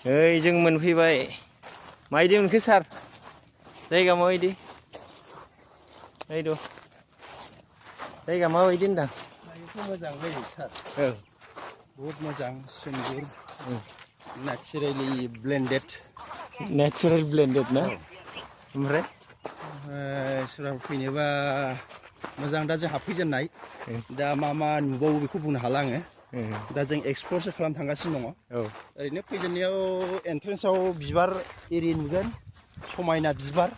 ओइ जों मोनफैबाय माबायदि मोनखो सार जायगा माबायदि ओइ द' जायगा माबायदि होनदां जायगाथ' मोजांलै सार औ बहुत मोजां सोमखोर नेचारेलि ब्लेन्डेड ना औ ओमफ्राय सोरबा फैनोबा मोजां दा जों हाबफैजेननाय दा मा नुबावो बेखौ बुंनो हाला आङो दा जों एक्सप्लरसो खालामनो थांगासिनो दङ ओरैनो फैजेननायाव एन्ट्रेन्सआव बिबार एरि नुगोन समायना बिबार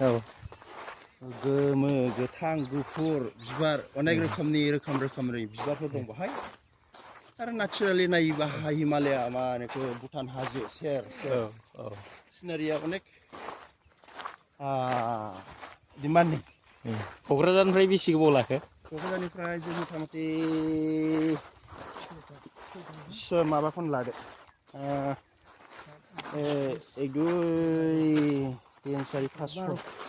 औ गोमो गोथां गुफुर बिबार अनेक रोखोमनि रोखोमनि बिबारफोर दं बेहाय आरो नेचारेलि नायोबा हिमालया मा होनो भुटान हाजो सेर सेर सिनारिया अनेक डिमान्डिं क'क्राझारनिफ्राय बेसे गोबाव लाखो क'क्राझारनिफ्राय जों मथा मथि माबाखौनो लादो एक दुइ तिन सारि पास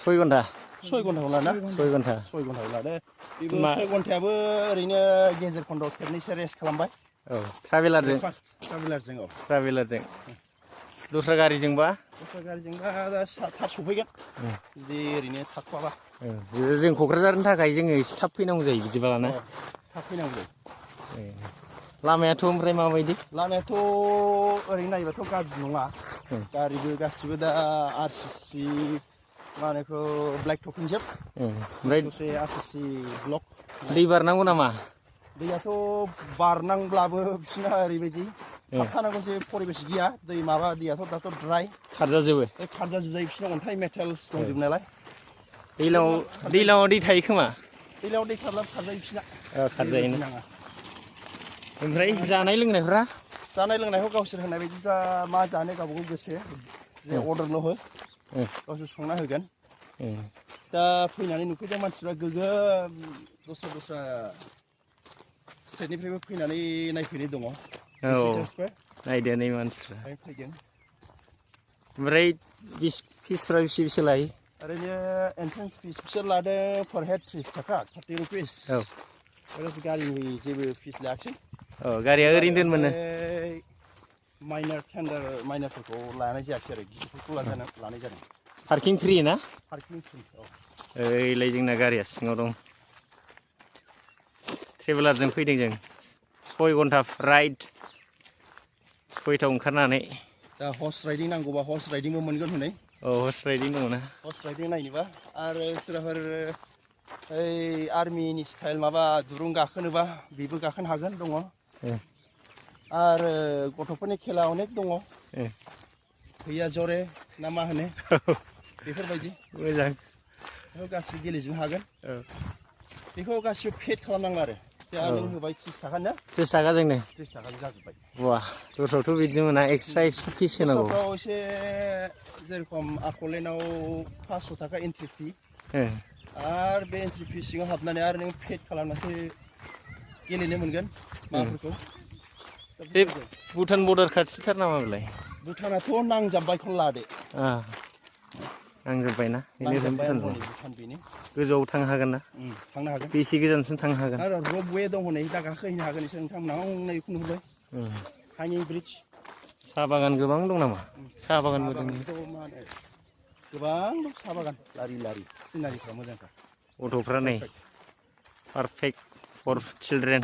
सय घन्टा 6 घन्टाखौ लाना 6 घन्टा 6 घन्टाखौ लादो बेबो 6 घन्टायाबो ओरैनो गेजेर खन्दआव खेबनैसो रेस्ट खालामबाय औ ट्राभेलारजों ट्राभेलारजों दस्रा गारिजोंबा दा थाब सफैगोन जुदि ओरैनो थाथ'वाबा जों क'क्राझारनि थाखाय जोङो एसे थाब फैनांगौ जायो बिदिबाना थाब फैनांगौ लामायाथ' ओमफ्राय माबायदि लामायाथ' ओरैनो नायोबाथ' गाज्रि नङा गारिबो गासिबो दा RCC मा होनो बेखौ ब्लेक टपिंजोब ओमफ्राय RCC ब्लक दै बारनांगौ नामा दैयाथ' बारनांब्लाबो बिसोरना ओरैबायदि थाबथानांगौ जे परिबेस गैया दै माबा दैयाथ' दाथ' ड्राय खारजाजोबो खारजाजोबजायो बिसोरनाव अन्थाइ मेटेल्स दंजोबो नालाय दैलाङाव दै थायो खोमा दैलाङाव दै खारब्लाबो खारजायो बिसोरना खारजायोना ओमफ्राय जानाय लोंनायखौ गावसोर होनाय बायदिब्ला मा जानो गावबागाव गोसो जे अर्डारल' हो गावसोर संना होगोन दा फैनानै नुफैदों मानसिफ्रा गोगोम दस्रा स्टेटनिफ्रायबो फैनानै नायफैनाय दङ भिजिटार्सफोर नायदोनै मानसिफ्रा फैदों ओमफ्राय फिसफ्रा बेसे लायो ओरैनो एन्ट्रेन्स फिस बिसोर लादों पर हेड 30 थाखा 30 रुपिस गारिनि जेबो फिस लायाखिसै गारिया ओरैनो दोनमोनो माइनारफोरखौ लानाय जायाखिसै आरो गिदिरफोरखौ लानाय जादों पार्किं फ्रि ना पार्किं फ्रि ओइलाय जोंना गारिया सिङाव दं ट्रेभेलारजों फैदों जों 6 घन्टा राइड 6टायाव ओंखारनानै दा हर्स राइडिं नांगौबा हर्स राइडिंबो मोनगोन हनै हर्स राइडिं दङ ना हर्स राइडिं नायनोबा आरो सोरबाफोर ओइ आर्मिनि स्टाइल माबा दुरुं गाखोनोबा बेबो गाखोनो हागोन दङ आरो गथ'फोरनि खेला अनेक दङ हैया जरे ना मा होनो बेफोरबायदि मोजां बेखौ गासिबो गेलेजोबनो हागोन बेखौ गासिबो पेड खालामनांगौ आरो जोंहा नों होबाय 30 थाखानो 30 थाखा जोंनो 30 थाखाजों जाजोब्बाय वाह दस्रायावथ' बिदि मोना एक्सट्रा फिस होनांगौ दस्राफ्राव एसे जेरेखम आकलेण्डआव 500 थाखा एन्ट्रि फि आरो बे एन्ट्रि फि सिङाव हाबनानै आरो नों पेड खालामनासो गेलेनो मोनगोन माबाफोरखौ बे भुटान बर्डार खाथिथार नामा बेलाय भुटानाथ' नांजाबबायखौनो लादो नांजोब्बायना भुटान बेनो गोजौआव थांनो हागोन ना थांनो हागोन बेसे गोजानसिम थांनो हागोन आरो रपवे दं हनै दा गाखोहैनो हागोन एसो नोंथांमोनहा हनै नुहुरबाय हाइनिं ब्रिज साहा बागान गोबां दं नामा साहा बागानबो दं गोबां दं साहा बागान लारि लारि सिनारिफ्रा मोजांथार गथ'फ्रा नै पारफेक्ट फर चिलड्रेन